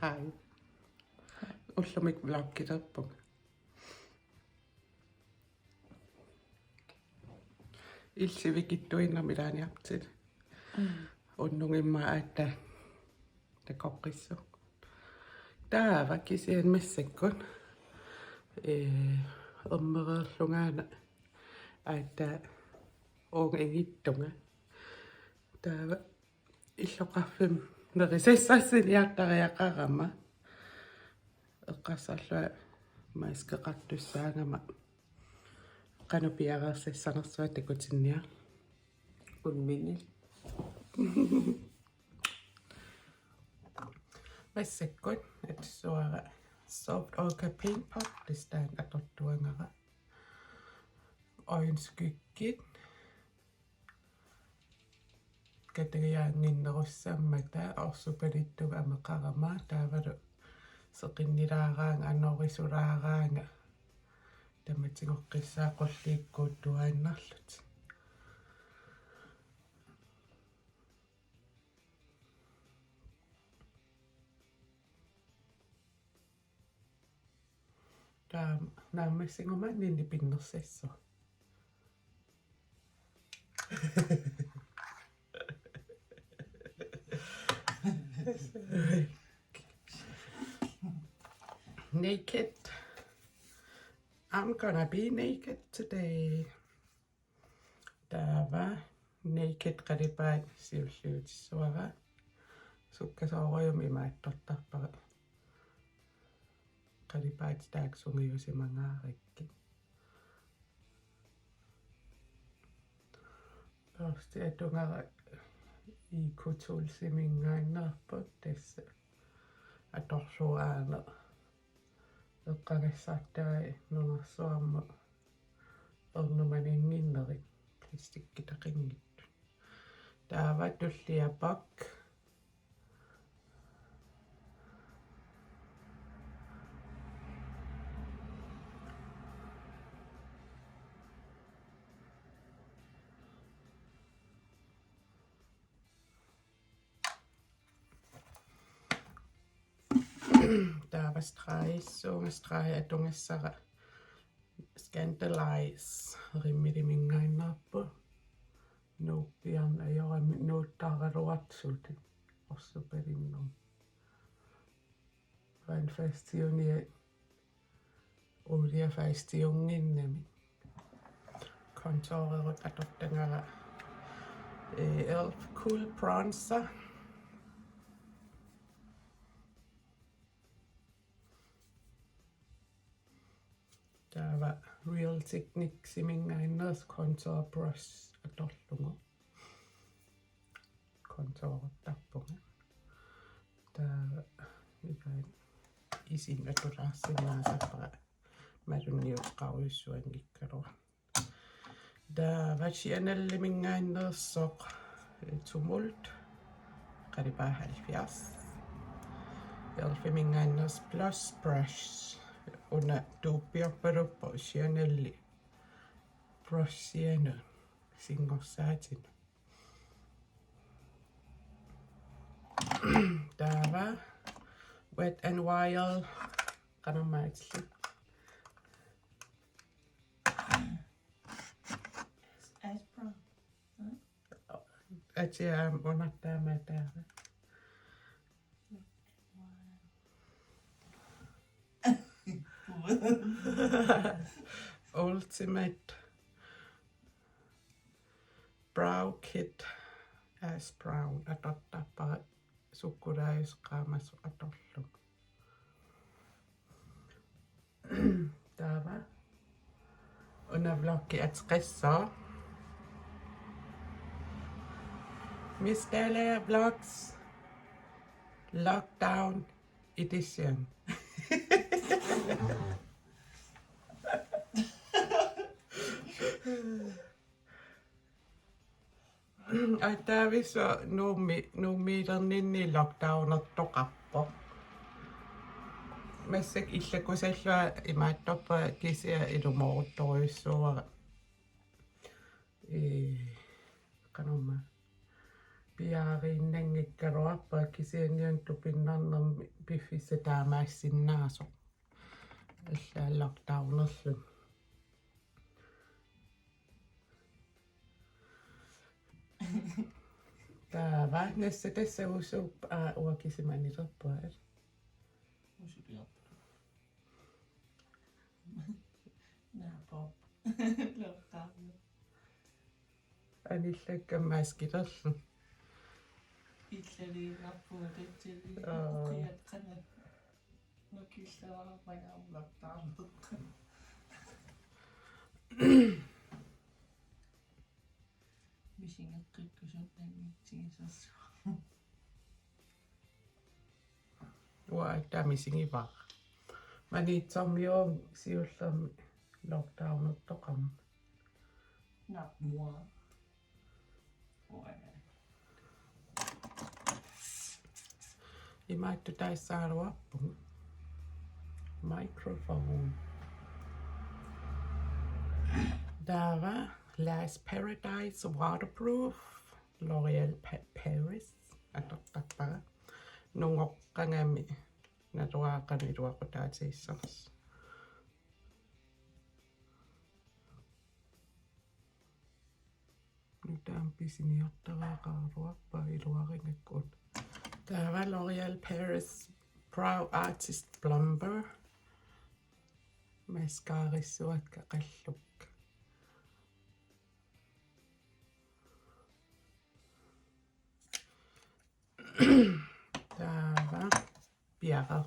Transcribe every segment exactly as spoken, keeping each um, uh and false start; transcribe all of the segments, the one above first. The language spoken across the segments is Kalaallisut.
Hej. Ullumi vloggilerpunga. Illit sivikitsuinnarmik ilaaniartut. Mm. Unnuk immaqa aatsaat takoqqissuugut. Taava kisianni massakkut, ee, ermereerlungaana aatsaat uunga ingittunga. Taava illoqarfimmi nerisassassiniartariaqarama eqqarsarlunga maskeqartussaagama qanoq piareersassanersunga takutinniarlugu. Unmingil. Massakkut atussavara Soft Ochre Paint Pot, tassa taanna atortuagara. Øjenskyggit katagajaannginnerussammata orsupalittugut ameqarama, taavalu seqinnilaaraanga, anorisulaaraanga, tamatigoqqissaaq qulliikkuuttuaannarlutik. Taava naammassiguma ninni pinnersassaaq. Naked. I'm gonna be naked today. Taava naked qalipaat siulliutissavara. Sukkasoorujummik imaattortarpara. Qalipaatit taakku sungiusimangaarakkit. Børsti atugara Eco Toolsiminngaanneerpoq, tassa atorlugu aana eqqagassartai nunarsuarmut ernumanannginnerit plastikkitaqanngitsut. Taava tullia Puck. Taava streg, suunga streg atugassara Scandaleyes Rimmeliminngaanneerpoq. Nuuppiarneq ajorami nuuttaraluartut orsupalinnut. Vandfastiunia oliefasteunnginnami. Contourerut atortagara, eh, elf Cool Bronzer. Taava Real Techniques-iminngaanneersoq contour brush atorlugu. Contourertarpunga. Taava ilaat isinut atulaarsinnaasarpara malunniuteqarujussuanngikkaluarlunga. Taava Chaneliminngaanneersoq, eh, Tumult, qalipaat halvfjerds. Elfiminngaanneersoq Blush Brush. Una dupeerpaluppoq Chaneli brushianut singorsaatinut. Taava Wet n Wild, qanormaatillit. Ash brown. Atia aamma una taama taava. Ultimate Brow Kit Ash Brown atortarpara sukkulaajusaq qaamasoq atorlugu. Taava una vloggi ateqassaaq. Miss Dalager Vlogs Lockdown Edition. Aatsaavissuaq Nuummi, Nuummiilerninni lockdownertoqarpoq. Massakkut illakusallunga imaattorpunga, kisianni ilumooruttorujussuuara. Ee, qanormaa. piaariinnanngikkaluarpara kisianni una tupinnarnermi piffissaq taamaassinnaasoq. Allaat lockdownerluni. Taava nassatassagusuup aa uanga kisima anilerpunga. Usuliorput. Naappoq. Lockdown. Anillakka maskilerluni. Illaliinnarpunga tatsali. Aa. Ukiaqqana. Nukilluarpanga lockdown. Misigeqqikkusunnaanngitsigissarsuaq. Uanga taama misigivara. Maniitsormiuuvunga siullermik lockdownertoqarmat. Naamik. Uanga. Imaattoq taassaagaluarpunga. Microphone. Taava Lash Paradise Waterproof L'Oréal Pa-, Paris. Atortarpara. Nungoqqagami naluara qanoq iluaqutaatigissanersoq. Nutaamik pisiniartariaqaraluarpara iluarigakku. Taava L'Oréal Paris Brow Artist Plumper. Mascarassuakka qallukka. Taava piareerpoq.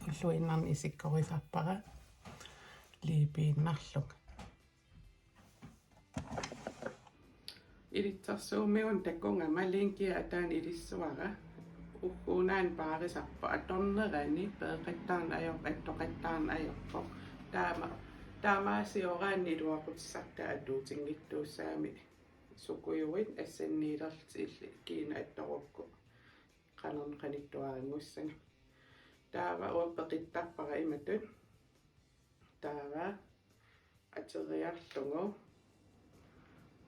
Ulluinnarni isikkorisarpara liipiinnarlunga. Ilitsersuummiguna takugama linkia ataani ilissavara. Ugguuna paarisarpoq atornerani peeqattaarneq ajorpoq, attoqattaarneq ajorpoq. Taama, taamaasioraanni iluaqutissartaa atuutinngitsuussaammat. Sukujuit assanniilerlutik illit kiinat attorukku. Qanormi qanittuaranngussaanga. Taava uanga peqittarpara imatut. Taava ateriarlugu.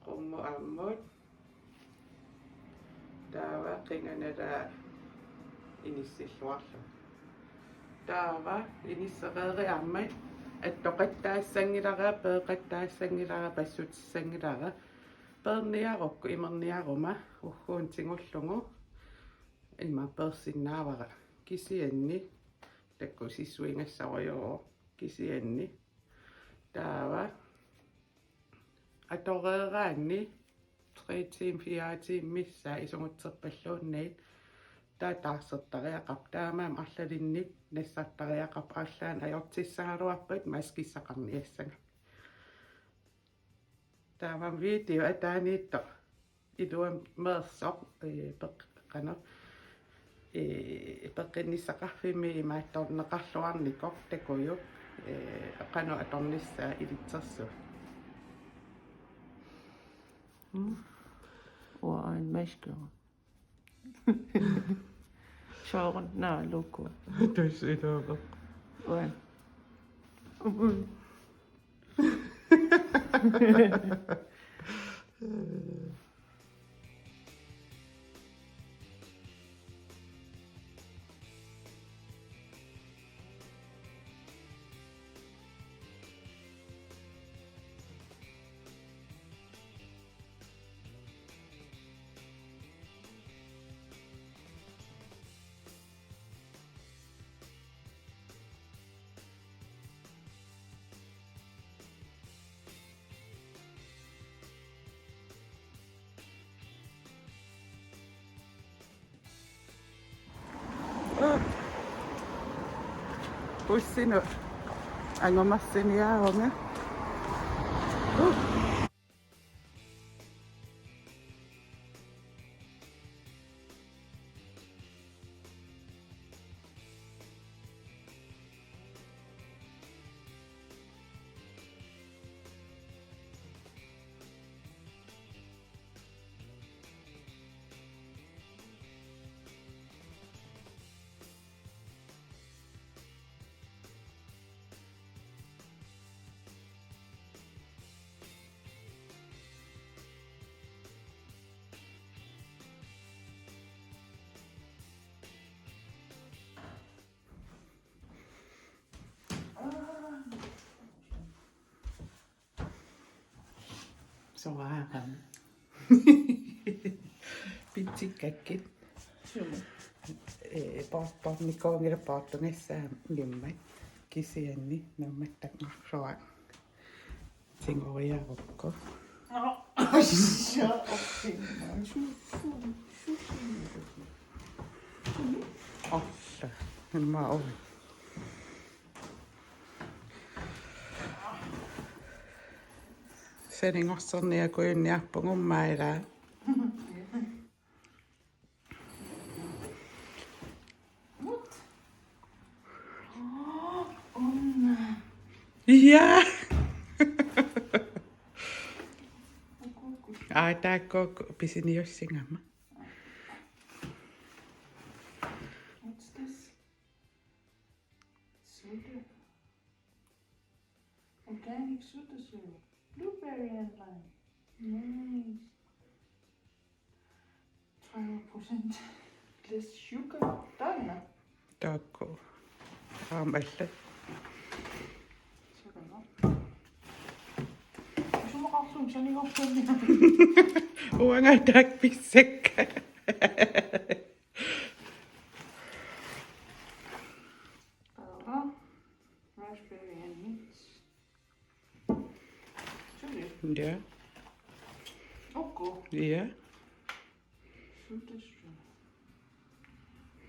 Qummut ammut. Taava qinganalaat inissilluarlugu. Taava inissereeriarmat attoqattaassanngilara, peeqattaassanngilara, passutissanngilara. Peerniarukku imerniaruma ugguuna tigullugu ima peersinnaavara. Kisianni takusissuigassarujoq kisianni. Taava atoreeraanni tre timer, fire timer missaa isugutserpalluunniit taava taarsertariaqarpoq, taamaammat arlalinnik nassartariaqarpoq, arlaannik ajortissaagaluarpat maskissaqarniassagami. Taava video ataaniittoq iluamik meersoq, ee, peq-, qanoq, ee, peqqinnissaqarfimmi imaattorneqarluarnikoq takujuk, ee, qanoq atornissaa ilitsersuut. Mm. Uanga en maske. Soorunami logo. Tassa ilaasoq. Uanga. Bussinut angumarsiniarunga. Soraarami. Pitsikkakkit. Sumut? Ee, poortornikuunngilaq poortugassaanngimmat. Kisianni naammattanngorlugu. Tigoriarukku. Aa, sia, okay. Su-, su-, su-, su-. Alla, imma ui. Sanigorserniakujunniarpugut maila. Mut. Aa, una. Ja. Aa, taakku pisiniussigama. What's this? Soda. Organic soda syrup. Blueberry and lime. Nice. Tredive procent less sugar. Taanna. Taakku. Aamma allat. Sugar, no? Isumaqarluni sanigorluni. Uanga taakku pissakka. Raspberry and mint. Suli. Ja. Okay. Ja. Sweetest.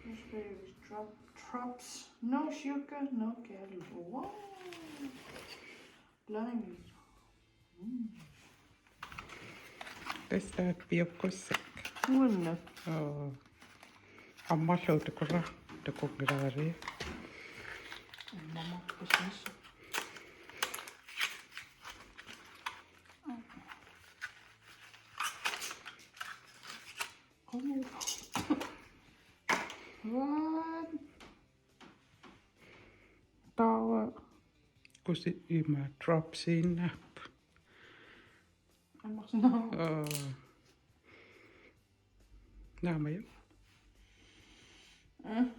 Raspberry with drop, drops. No sugar, no calories. Wow. Lime. Mm. Tassa piukkussaq. Uanna. Oo. Ammallu tukura, tukukkilari. Mama, business. What? Taava. Kusi ima dropsiinnaq. Ammarsinaa. Aa. Naamaju. Mm.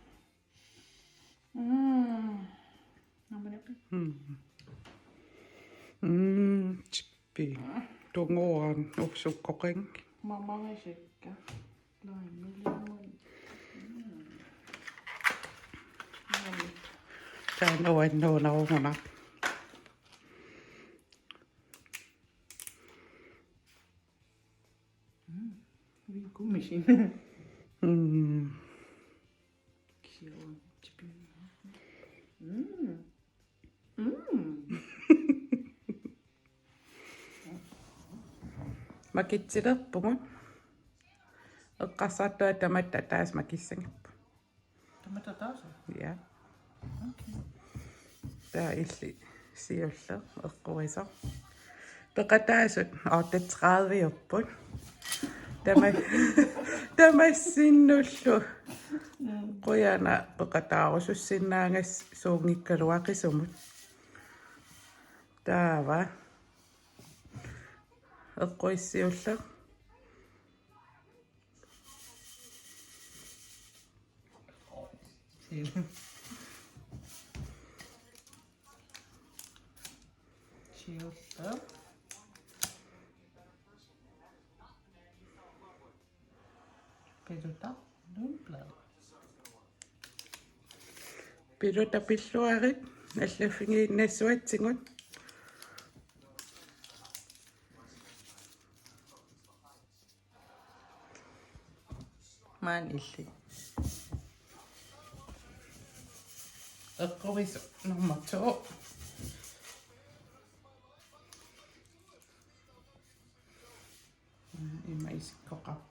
Mm. Naamaju. Mm. Mm, chippi. Tunguan uksukkoqing. Mamarisakka. Lime, lemon. Mm. Mm. Taanna uannuunarugunaq. Mm. Uikummisin. Mm. Kisianni tipin. Mm. Mm. Makitsilerpugut. Eqqarsartua tamatta ataaseq makissagipput. Tamatta ataaseq? Ja. Okay. Taava illit siulleq eqquisoq. Peqataasut otteogtredive-upput. Tama-, tamassinnullu. Mm. Qujanaq peqataarusussinnaagassasuunngikkaluaqisumut. Taava. Eqquisaq siulleq. Siulleq. Peluta Lundblad. Peluta pilluarit, allaffigiinnassuatsigut. Maani illit. Eqquisoq nummer to. Ima isikkoqarpoq.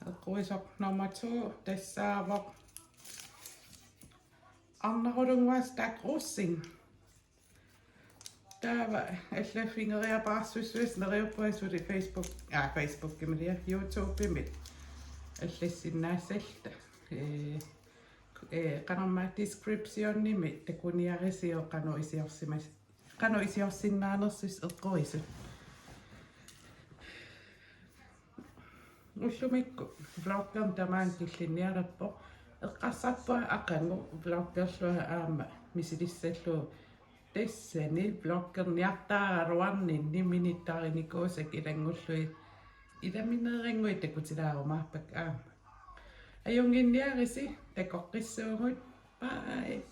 Eqquisoq nummer to tassaavoq Arnarulunnguaq Stærk Rosing. Taava allaffigeriapaarsussavasi neriuppunga suli Facebook, aa, Facebookimi, ja, YouTubemi allassinnaassalluta. Ee, ee, qanormaa descriptionimi takuniarisiuk qanoq isiorsimas-, qanoq isiorsinnaanersusi eqquisut. Ullumikkut vloggerneq tamaanga killinnialerpoq. Eqqarsarpunga aqagu vloggerlunga aamma misilissallugu. Tassani vloggerniartaaraluarninni minittarnikuusakka ilanngullugit, ilamineerannguit takutilaarumaarpakka aamma. Ajunnginniarisi, takoqqissuugut. Bye.